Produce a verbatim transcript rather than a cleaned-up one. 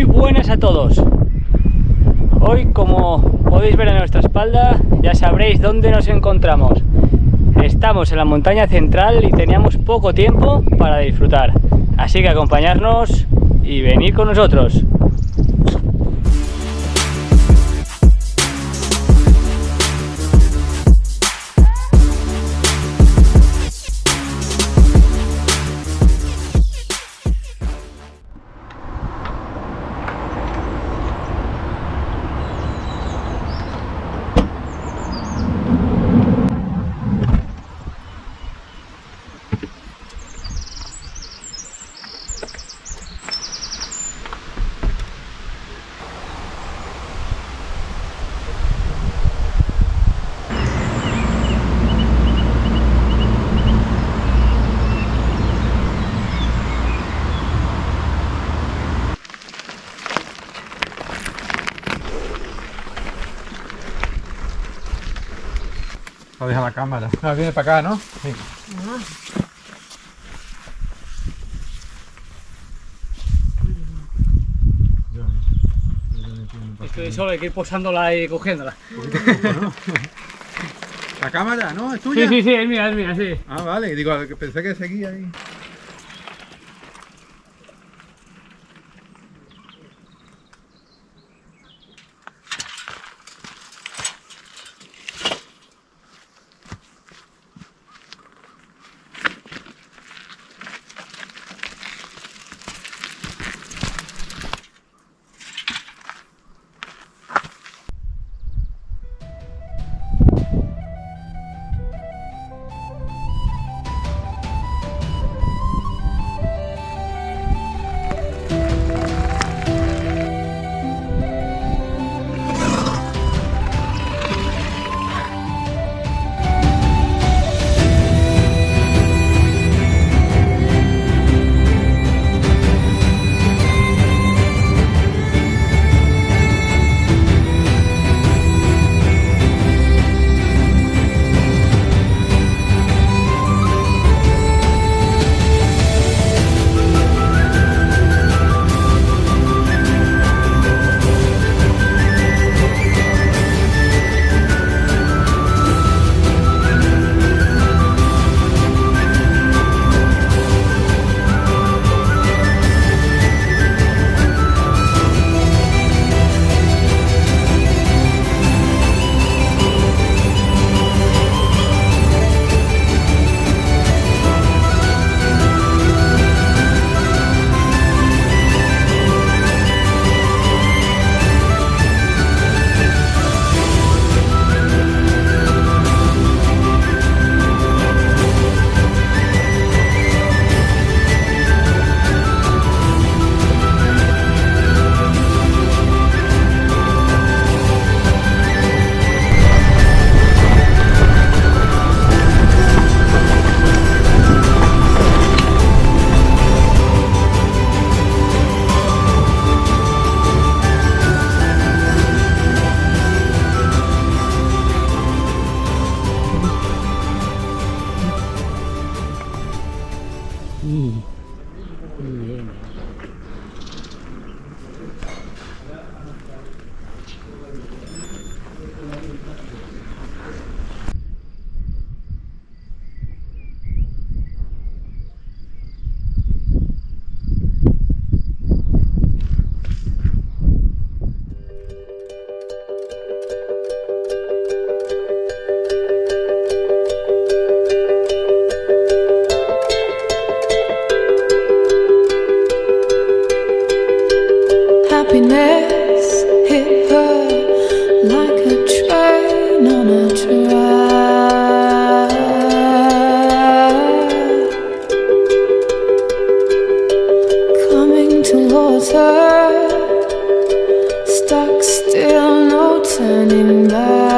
Muy buenas a todos. Hoy, como podéis ver a nuestra espalda, ya sabréis dónde nos encontramos. Estamos en la montaña central y teníamos poco tiempo para disfrutar. Así que acompañarnos y venir con nosotros. Va a dejar la cámara. No, viene para acá, ¿no? Sí. Esto de solo hay que ir posándola y cogiéndola. Poquito a poco, ¿no? La cámara, ¿no? ¿Es tuya? Sí, sí, sí, es mía, es mía, sí. Ah, vale. Digo, pensé que seguía ahí. Happiness hit her like a train on a track, coming towards her, stuck still, no turning back.